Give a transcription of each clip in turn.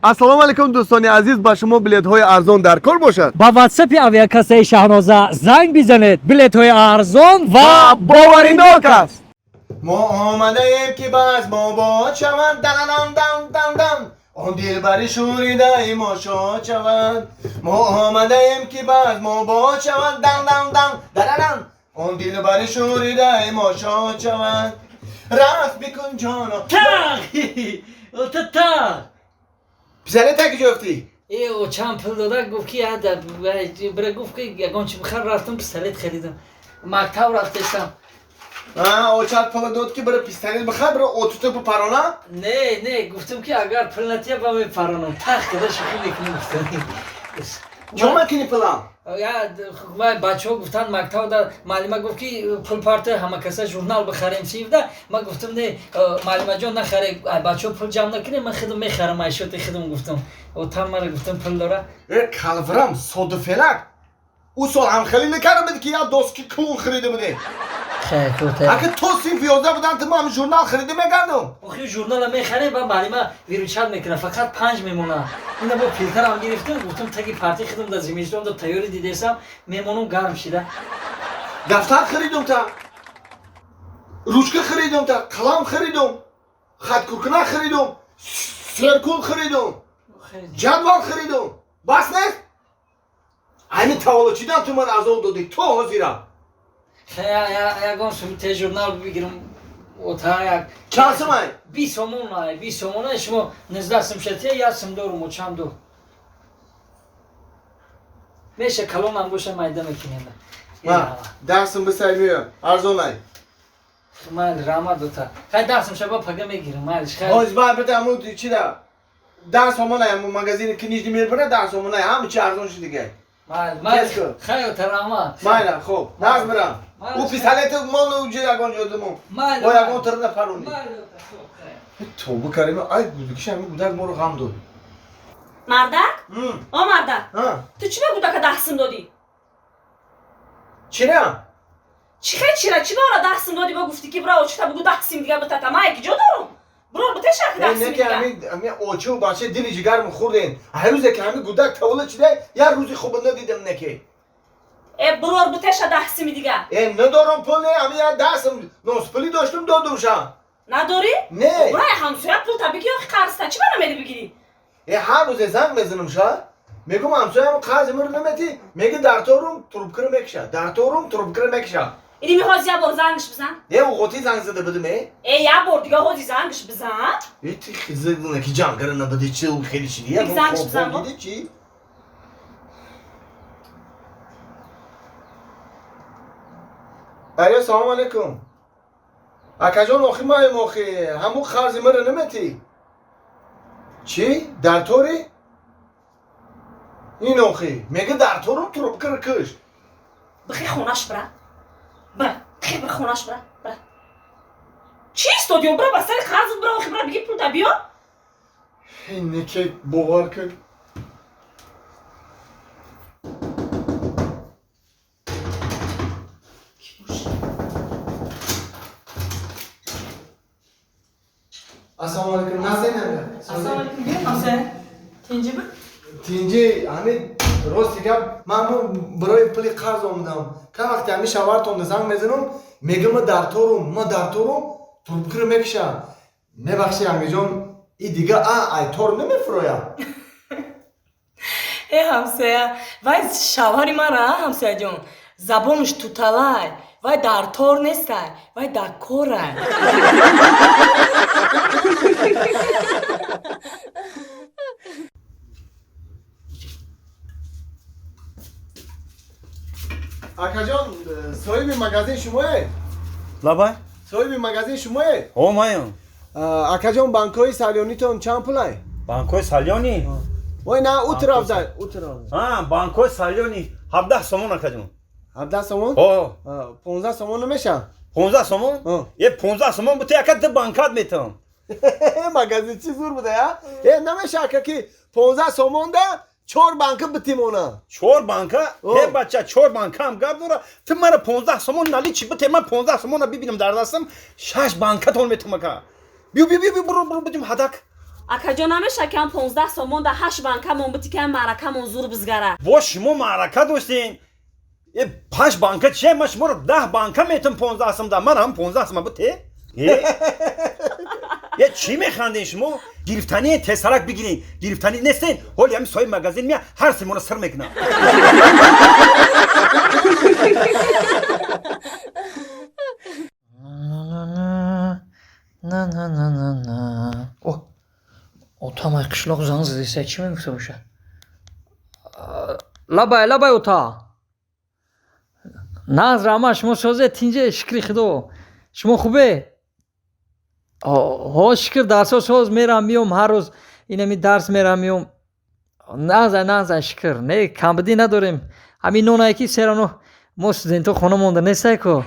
Ассалому алайкум, дӯстони азиз, ба шумо билетҳои арзон дар кор бошад. Ба ватсапи авиакассаи Шаҳноза занг бизанед, билетҳои арзон ва боваринок аст. Мо омадаем, ки баз мо бод шаванд, дананам дан дан дан, он дилбари шӯридаи мо шод шаванд. Мо омадаем, ки баз мо бод шаванд, дан дан дан дананам, он дилбари шӯридаи мо шод шаванд. Рафт бикун, ҷоно. Тақ! Та. Писаре, таки ҷофтӣ? Э, чанд пул дода, гуфт ки бира, гуфт ки ягон чи бихар. Рафтам, пистолет харидам, мактаб рафтестам. Очат пула дод, ки бира пистолет бихар, бира отута бипарона? Не, не, гуфтам, ки агар пул натия, ба мепаронам. Тақ када шӯхӣ мекунем, гуфтам. Чо макини пулам? Вай, бачаҳо гуфтанд, мактабда муаллима гуфт, ки пул парта, ҳама каса журнал бихарем сивда. Ман гуфтам: не, муаллимаҷон, нахаре, бачаҳо пул ҷамъ накунем, ман худам мехарам, айшоти худам, гуфтам. Отам мара, гуфтам, пул дора. Э, калврам содифелак, ӯ сол ҳамхелӣ накарда буди, ки як доски клон харида будӣ. Ака, то синфи 11 будан, ту ман журнал харида мегардум. Охи, журнала мехарем, ба муаллима выручать мекунад, фақат панҷ мемонад. Ина бо филтрам гирифтам, гуфтам, таги парти худам да зимистон да тайёри дидесам, мемонам гарм шида. Дафтар харидум, та ручка харидум, та қалам харидум, хаткуркунак харидум, серкул харидум, ҷадвал харидум. Бас нест? Ҳамин таваллуд чидан ту ман азоб додӣ то ҳозира. Ягон сумте журнал бигирам, ота, як. Чанд сумай? 20 сомон ай, 20 сомон. Шумо 19 сум шатия, як сум дорум, чанд ду меша, калонам боша, майда мекунем. 10 сум бисай, мея, арзонай. Майли, раҳмат, дота. Хай, 10 сум шаба, пага мегирам, майлиш, хай. Ҳоз ба бита, аму чида 10 сомонай, аму магазини книжный мир бира, 10 сомонай, ҳама чи арзон шуд дига. Майли, майли, хай, ота, раҳмат. Майла, хуб, нағз бирам. Ӯ пистолети мол уҷа ягон ҷодиму бо ягон тирна парони. Тобу карим, ай гудакиш, ами гудак моро ғам дод. Мардак, о мардак, ту чӣ ба гудака 10 сум додӣ? Чира? Чӣ хел чира? Чӣ ба ора 10 сум додӣ, бо гуфтӣ, ки бира очита бугу, 10 сум дига битата? Ман яки ҷо дорум, бирор битешак 10 сум дига. Ами очу бача дили ҷигармо хӯрден. Ҳар рӯзе ки ҳами гудак таваллуд шуда, як рӯзи хуб надидам, неки. Э, бирор битеша 10 суми дига. Э, надорам пул, не, ами як 10 сум носпулӣ доштум, додумша. Надорӣ? Не. Бурай ҳамсоя пулта бигӣ, охи қарзта чӣ ба намеди бигирӣ? Э, ҳар рӯзе занг мезанам ша, мегум: ҳамсоям, қарзи маро наметӣ? Меги: дар торум, трубкаро мекиша, дар торум, трубкаро мекиша. Ини мехоҳӣ як бор зангш бизан? Е, уғоти занг зада будим, э. Э, як бор дига ҳози зангш бизан. Э, ти хиза ки ҷангара набуди, чи хели шиди? Зангш бизан. Чи? Алё, салому алайкум, акаҷон. Охи, маем, охи, ҳамун қарзи маро наметӣ? Чӣ, дар торӣ? Ин охи мега: дар торум, трубкаро киш. Бихе хонаш бира, бира, бихе, бира хонаш, бира, бира. Чӣ истодиён? Бира, ба сари қарзат бира, охи, бира, биги, пулта биё. Неке, бовар кун. Ассалому алайкум, Назанин. Ассалому алайкум, ҳамсоя. Тинҷиби? Тинҷи, ҳамин рости гап, ман барои пули қарз омадам. Кам вақте ҳамин шавҳартонда занг мезанам, мега: ма дар торум, ма дар торум, трубкаро мекиша. Мебахши, ҳамиҷон, и дига а ай тор намефурояд. Э, ҳамсоя, вай шавҳари мара, ҳамсояҷон, забонаш туталай, вай дар тор нестай, вай дар корай. Акаҷон, соҳиби магазин шумоед? Лабай. Соҳиби магазин шумоед? Ҳо, маям. Акаҷон, банкҳои салёнитон чанд пулай? Банкҳои салёни? Вой, на, ӯ тараф зай, ӯ тараф. Банкҳои салёни 17 сомон, акаҷон. 17 сомон? Ҳо. 15 сомон намеша? 15 сомон? Е, 15 сомон буту, яка ду банкат метавам. Магазин чи зур буда, я? Е, намеша, ака, ки 15 сомонда чор банка битимона? Чор банка? Е, бача, чор банкаам гап дора. Ту мара 15 сомон наличный бите, ман 15 сомона бибинам дар дастам, шаш банкатон метавам, ака. Биё, биё, биё, буро, буро, бидим ҳадак. Акаҷон, намеша ки ҳам 15 сомон да 8 банкамон бити, ки ҳам маъракамон зур бизгара. Бо шумо маърака доштен. Э, 8 банка чия? Ман шуморо 10 банка метум 15 сом да. Ман ҳам 15 сом бите. Е, чӣ механден шумо? Гирифтани тезсарак бигирен. Гирифтанӣ нестен. Ҳоли ҳами соҳиби магазин мия, ҳар симона сир мекунам. На на на на на. О, отам ай қишлоқ занг задеса, чӣ мегуфта боша? Лабай, лабай, ота. Наз, рама, шумо созе, тинҷе, шукри худо. Шумо хубе? Ҳо, шукр, дарсҳо соз, мерам миём, ҳар рӯз инами дарс мерам миём. Наза, наза, шукр. Не, камбудӣ надорем. Ҳамин нонае ки серано мо студентҳо хона монда нестай ко.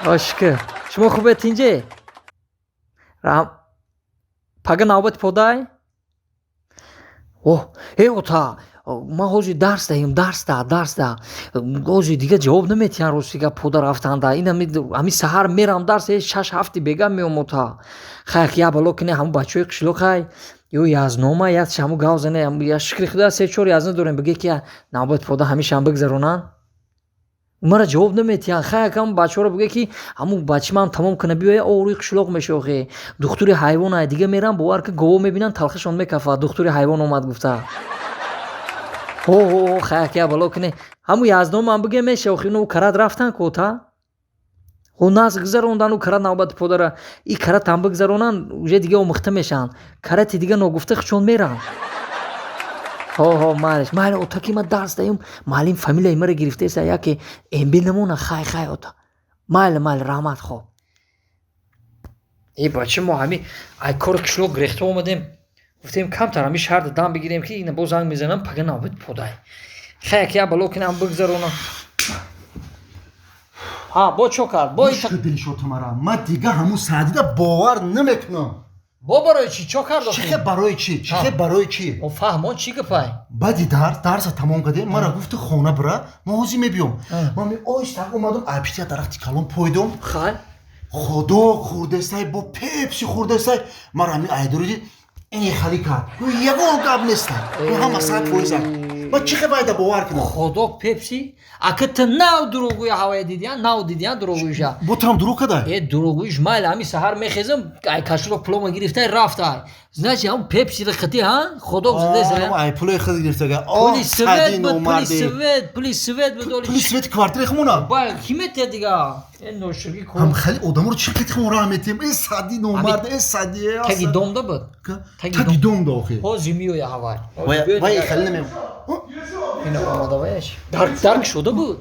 Ҳо, шукр. Шумо хубе, тинҷе? Раҳм. Пага навбати подай? О, э, ота, ман ҳозир дарс даҳем, дарс да, дарс да. Ҳозир дига ҷавоб наметиҳан, рости гап, пода рафтанда. Ин ҳами саҳар мерам дарс, э, 6-7 бега меом, ота. Хай, я бало кине ҳамун бачаҳои қишлоқ, хай, ё язнома, я ҳаму гав зане, я, шукри худо, се чор язна дорем, биге ки навбати пода ҳамешаам бигзаронанд. Мара ҷавоб наметиҳанд. Хай, акам бачаҳоро биге ки ҳамун бачи ман тамом кана биёя, орӯи қишлоқ мешохе. Духтури ҳайвон ай, дига мерам, бовар ки, гово мебинанд, талхашон мекафад, духтури ҳайвон омад гуфта. Ҳо, ҳо, хай, я бало кине ҳамун язномам биге меша, охи ино карат рафтан ко, ота. Ҳо, наз гузарондан у карат навбати подара. И каратам бигзаронанд, уже дига омӯхта мешаванд. Карати дига ногуфта хучон меранд. Ҳо, ҳо, майлаш, майла, ота, ки ман дарс даём, муаллим фамилияи маро гирифтаеса, яке МБ намона. Хай, хай, ота. Майла, майла, раҳмат, хоб. Э, бача, мо ҳами ай кори қишлоқ гирехта омадем. Гуфтем, камтар ҳами шаҳрда дам бигирем, ки ина боз занг мезанам, пага навбати подай. Хай, як я бало кинам бигзаронам. Ҳа, бо чо кард? Бо Гӯш Дилшод, мара ман дига ҳамун Саъдида бовар намекунам. Бо барои чӣ? Чо кард охи? Чихе барои чӣ? Чихе барои чӣ? О, фаҳмон, чӣ гапай? Баъди дарс, дарса тамом кардем, мара гуфти хона бира, ман ҳозир мебиём. Ман оҳиста омадам, ай пишти дарахти калон пойдом. Хай. Худо хӯрдесай, бо пепси хӯрдесай, мара ҳами айдуриди ини хали кард. Ягон гап неста. Ҳама 100%. Ман чихе байда бовар кунам? Худо, пепси? Ака, ту нав дурӯғӯя ҳавая дидия, нав дидия дурӯғӯиша. Бо турам дурӯғ кадай? Э, дурӯғӯиш майла, ҳами саҳар мехезам, ай кашулок пулома гирифтай рафтай. Значит, ҳам пепсиро хити, ҳа? Худо зидеса. Ай пулои худ гирифтага. Пули свет буд, пули свет, пули свет буд. Пули свет квартираи хумона? Ба, ки метия дига? Э, ноширги кор. Ҳам хеле одаморо чӣ қити хумон раҳ метиҳем? Э, Саъди номард, э, Саъди. Таги домда буд? Таги домда охи. Ҳозир меоя ҳавай. Вай хеле намем. Ина омада ваяш. Дарк шуда буд.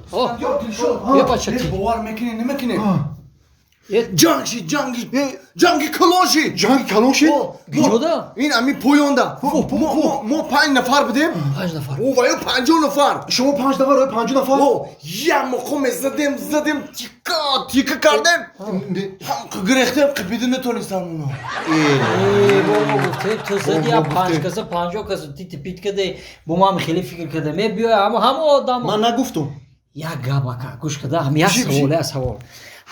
Е, бача, ти. Бовар мекунӣ, намекунӣ? Ҷанг шид, ҷанги, ҷанги калон шид. Ҷанги калон шид? Куҷода? Ин ами поёнда. Мо 5 нафар будем. 5 нафар. О, ваё 50 нафар. Шумо 5 нафар, ё 50 нафар? О, як муқоме задем, задем, тика, тика кардем. Ҳам гирехтем, қипида натонистам уно. Э, бо мо гуфтем, ту зади я 5 каса, 50 каса, ти типит каде, бо ман хеле фикр кардам. Е, биё, ҳамо ҳамо одам. Ман нагуфтум. Як гап, ака, гӯш када, ҳами як савол, як савол.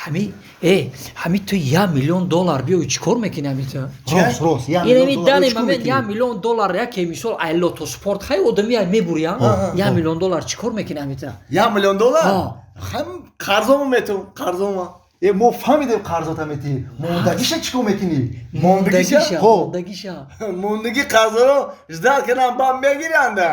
Ҳами, э, ҳами ту 1 миллион доллар биёй, чӣ кор мекунӣ ҳами ту? Рост, рост. Инами дани момент 1 миллион доллар, яке мисол ай лото спорт, хай, одами ай мебурия, 1 миллион доллар чӣ кор мекунӣ ҳами ту? 1 миллион доллар? Ҳам қарзомо метум, қарзома. Э, мо фаҳмидем, қарзота метиҳӣ. Мондагиша чӣ кор мекунӣ? Мондагиша, мондагиша. Мондагӣ қарзоро ждать кардам, баъд мегиранда.